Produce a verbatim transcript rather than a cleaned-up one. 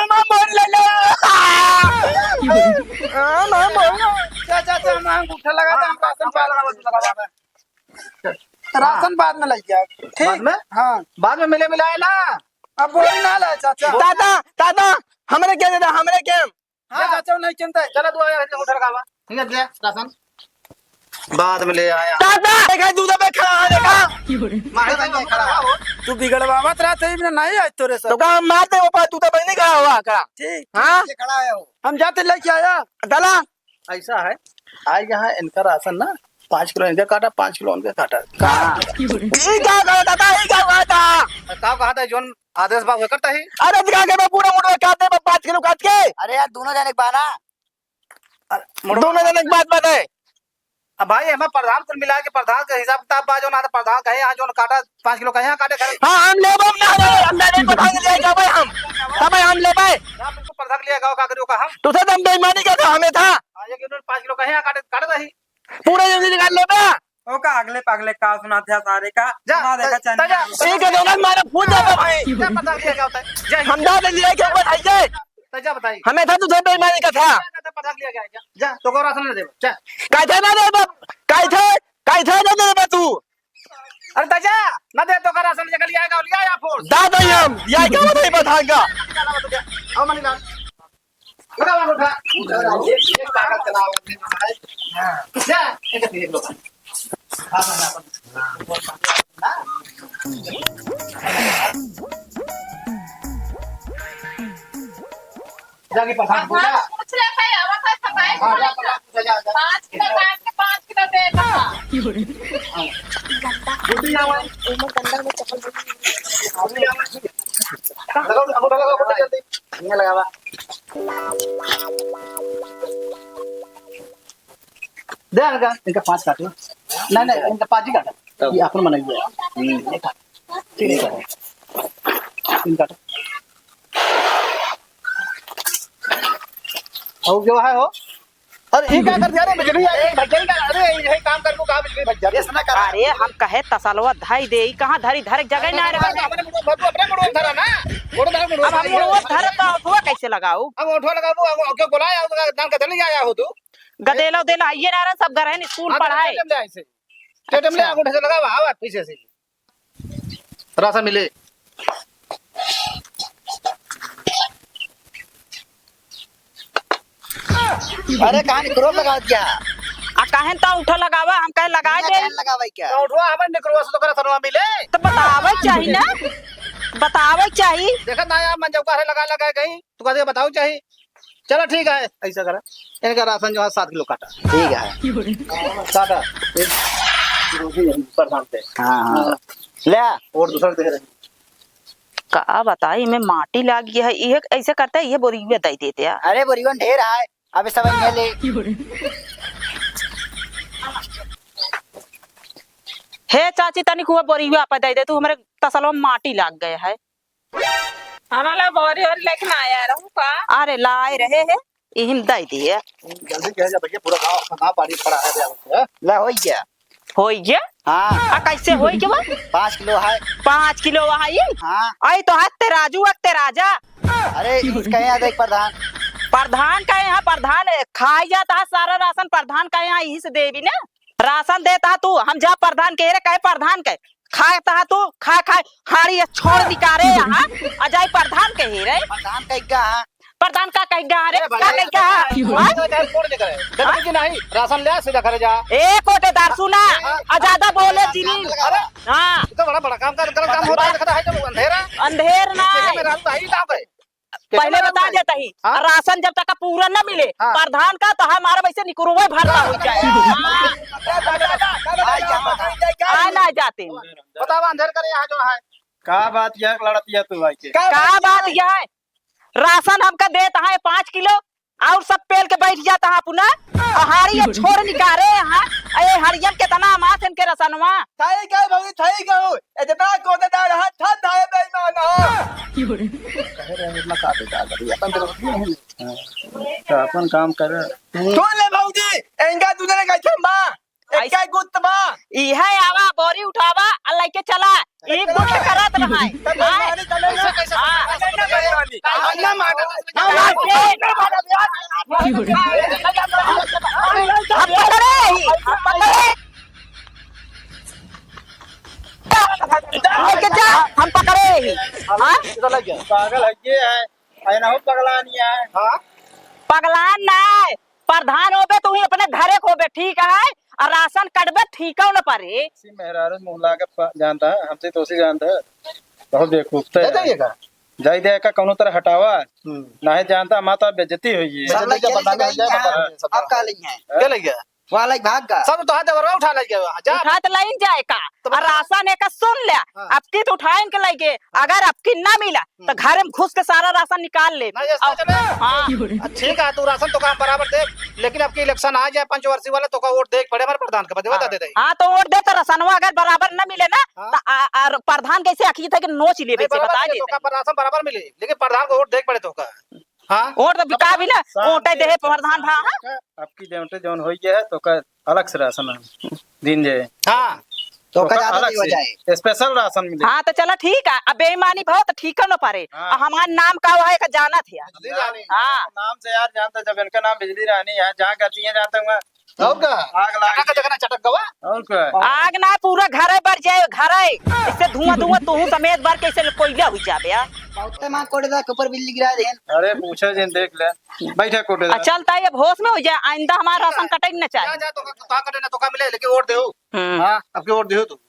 माँ बोल ले ले। हाँ, माँ बोल। जा, जा, जा, हम अंगूठा लगा दे, हम राशन बाद में लगा दे। ठीक? बाद में? हाँ। बाद में मिले मिलाए ना। अब बोल ना ला, चाचा। दादा, दादा, हमरे के दे दे, हमरे के। हाँ, चाचा, नहीं चिंता है। चला, तू आया, अंगूठा लगावा। ठीक है, दे, राशन। बाद में ले आया। दादा, देखा, तू तो खड़ा है, देखा। मारे भाई, भाई, खड़ा हो। तू बिगड़वावत रहत है, इतना नहीं आए तोरे से। तो का हम मार दे, वो पा, तू तो भाई नहीं खड़ा हुआ, खड़ा। ठीक, हाँ? ठीक से खड़ा है वो। हम जाते लेके आया। चला। ऐसा है, आज यहाँ इनका राशन ना, पाँच किलो इनका काटा, पाँच किलो उनका काटा। हाँ। ई का कहा था, ई का कहा था? का कहा था, जोन आदेश बा, वो करता ही। अरे, दिखा के मैं पूरा मुड़वा काट दे, मैं पाँच किलो काट के। अरे यार, दोनों जने के बा ना। अरे, मुड़वा दोनों जने के बात, बात है। अब भाई, हमें प्रधान कुल मिला के प्रधान के हिसाब किताब बा, जो ना तो प्रधान कहे, यहाँ जो काटा पाँच किलो कहे, यहाँ काटे घर। हाँ, हम लेबे, हम ना लेबे, हम ना लेबे, प्रधान के लिए जाबे हम। तबे हम लेबे। ना, बिल्कुल प्रधान के लिए गाँव का करियो का हम। तू से तो हम बेईमानी करता, हमें था। हाँ, एक यूनिट पाँच किलो कहे, यहाँ काटे, काटे रही। पूरा यूनिट निकाल लेबे। ओका अगले पगले का सुना था सारे का। जा, सुना देखा जा, चंद। जा। एक दोनों मारे फूट जाता भाई। जा, प्रधान के लिए क्या होता है? जा, हम जा दे लिए के ऊपर आई जाए। तो जा बताई। हमें था तुझे बेईमानी का था। जा, जा, पता लिया गया, जा, जा, तो को राशन दे, जा। काहे ना दे बा-, काहे थे, काहे थे ना दे बा तू? अरे तो जा, ना दे तो को राशन जगह लिया आएगा, लिया या फोर्स। दा दे हम, या क्या बताई बताएगा? आओ मनीलाल। उठा, उठा, उठा। ये, ये कागज चलाओ। जा, एक, एक, एक, एक। जाके पठान पूछा। पठान पूछ ले भाई, अब अपन खपाए हाँ, जा, पठान पूछा, जा, जा। पाँच किलो काट के पाँच किलो दे दो। हाँ। गुड्डी आवा। उमर गंदा में चप्पल। गुड्डी आवा। लगाओ, अंगूठा लगाओ, अंगूठा जल्दी। ये लगावा। दे इनका, इनका पाँच काट लो। नहीं, नहीं, इनका पाँच ही काटा। तब। ये अपन बनाई हुआ है। हम्म। ये काट। तीन काट। तीन काट। और जो है हो? और ये क्या कर दिया रे बिजली? यार, ये भज्जन का, अरे, ये काम कर को कहा बिजली भज्जन? ऐसा ना करा। अरे, हम कहे तसलवा धई दे, ई कहाँ धरी, धरे के जगह ना रहे। अपने मुड़ो, अपने मुड़ो धरा ना। मुड़ो धरा, मुड़ो अब हम धरा। मुड़ो धरा तो ओठवा कैसे लगाऊ? अब ओठवा लगाऊ, अब ओके बोलाया, नाम का दे ले आया हो तू। गदेला उदेला आइए ना रहे, सब घर है, स्कूल हाँ, तो पढ़ाए। चेटम ले आइसे। चेटम ले अच्छा। आगू ढसे लगावा, आवा पीछे से। रासा मिले। अरे कहाँ निकरो लगा दिया? आ काहे तो उठो लगावा, हम कहे लगा दे। लगावा क्या? तो उठवा हमें निकरो से तो करा सनवा मिले। तो बतावे चाही ना, बतावे चाही। देखा ना यार, मन जब का है लगा लगा गई, तू कहते बताओ चाही। चलो ठीक है, ऐसा करा, इनका राशन जो है सात किलो काटा। ठीक है। काटा। एक, प्रधान पे। हाँ, हाँ। ले। और दूसरा दे रहे। का बताई, इमे माटी लाग गया है, ये ऐसे करते, ये बोरिया दे देते हैं। अरे बोरिया ढेर है, अब सब इन्हें ले। हे चाची, तनिक हुआ बोरिया पे दे दे, तू हमरे तसलवा में माटी लाग गया है। हमारा बोरी और लेके ना आया रहू का? अरे लाए रहे है, इहिम दे दिए। जल्दी किया जा भैया, पूरा गांव, गांव पानी पड़ा है भैया। ला हो गया। होई गया? हाँ। आ कैसे होई गया बा? पाँच किलो है। पाँच किलो वहाई? हाँ। आई तो हाथ तेराजू, एक तेराजा। अरे, इस कहे आ देख प्रधान। प्रधान कहे यहाँ प्रधान है, खाई जाता है सारा राशन, प्रधान कहे यहाँ यही से देवी ने। राशन देता तू, हम जा प्रधान के रे, कहे प्रधान के। खाए तहा तू, खाए, खाए, हाड़ी ये छोड़ निकारे यहाँ, आ जाए प्रधान के ही रे। प्रधान कह गया है। प्रधान का कह गया रे? अरे का भाई, कह गया है? अरे भाई, हाँ? तो यार छोड़ निकारे। देखो कि नहीं, राशन ले, सीधा घरे जा। ए कोटेदार, सुना, हाँ। आ ज्यादा बोले जिनी। अरे, हाँ। ये तो बड़ा, बड़ा काम का, गलत काम होता है, देखता है जब अंधेरा। अंधेर ना। देखिए, मेरा हाल तो है ही ना भाई। पहले बता देता ही, हाँ? राशन जब तक का पूरा न मिले, हाँ। प्रधान का तो हमारा वैसे निकरुए भरता हो जाए। हाँ। आ ना जाते। बतावा, अंधेर करे यहाँ जो है। का बात यह लड़त यह तू भाई के? का बात यह है? राशन हमका देत है पाँच किलो, और सब पेल के बैठ जाता है अपना। और हाड़ी ये छोड़ निकारे यहाँ। अरे हरियन कितना माथ इनके रसनवा। थाई गए भौजी, थाई गए। इतना कोटेदार है, था थाए बेईमान है। कहे रहे इतना काटे का करी, अपन तो रोटी नहीं है। हाँ, तो अपन काम कर। सुन ले भौजी, इनका दूध ने कैसे माँ? एक ऐसे गुत्त बा। इहे आवा, बोरी उठावा, आ लइके चला। ई गुत्त करत रहा है। तब हाँ। मेहरबानी, तब मेहरबानी। हाँ। तब मेहरबानी। ना मार। ना मार। हम पकड़े ही, हम पकड़े। लइके जा, हम पकड़े ही। हाँ? पागल है, ये है। अरे ना हो, पगलान ही है। हाँ? पगलान ना है, प्रधान होबे तो ही अपने घरे क होबे, ठीक है? और राशन कटबे ठीक हो न परे। सी मेहरारू मुँह लागे प-, जानता है, हमसे तो उसी जानता है। बहुत बेवकूफ तो दे है। देइए का? जाई दे का कौनो तरह हटावा। हम्म। नाहीं जानता, हमार तो बेइज्जती होई है। सब वैसे लइके बदनामी हो जाए, बदनामी है सब। अब का लई है? हैं? क्या लई गया? वाला ही भाग गा। सब तो हाथ दबरवा उठा ले गया, जा। उठा तो लाइन जाए का? तो और बता। राशन एक सुन ले, हाँ। अब की तो उठाइन के लइके, हाँ। अगर अब की ना मिला, तो हम्म। घर में घुस के सारा राशन निकाल ले। नहीं, ऐसा अब, चले। हाँ। ठीक है, तू राशन तो का हम बराबर दे, लेकिन अब की election आ जाए, पंचवर्षी वाला, तो का वोट देख पड़े हमारे प्रधान के, बता हाँ। दे दे। हाँ, तो वोट दे, तो राशनवा अगर बराबर ना मिले ना, हाँ। तो आ, आ, प्रधान कैसे आखिर थे कि नोच लेबे नहीं, से बराबर बता मिले, दे तो दे। का राशन बराबर मिले, लेकिन प्रधान को वोट देख पड़े तो का। हाँ? वोट तो बिका भी ना, शांति, वोटे देहे प्रधान भा, हाँ? शांति, अब की जौन, जौन होई गया है, तो का अलग से राशन दीन जाए। हाँ। तो तो का का ज्यादा अलग देवा से जाए। Special राशन मिले। हाँ, तो चला ठीक है, अब बेईमानी भाव तो ठीक है न पारे। हाँ। अब हमार नाम का हुआ है, का जानत है। बिजली रानी। हाँ। नाम से यार जानते, जब इनका नाम बिजली रानी है, जहाँ करती है जाते हुए और का? आग लाग का गई। देखना चटक गवा। और का? आग ना, पूरा घर है बर जाए, घर है। इससे धुआं, धुआं तू समेत बर के इसे कोयला हुई जाबे यार। बहुते माँ कोड़े दा के ऊपर बिजली गिरा देहन। अरे पूछे जिन, देख ले। बैठे कोड़े दा। चलता है, अब होश में हो जाए, आइंदा हमारा राशन कटे न चाहे। जा, जा, तो का, तो का कटे ना, तो का मिले, लेकिन वोट देहु। हम्म। हाँ, अब की वोट देहु तू।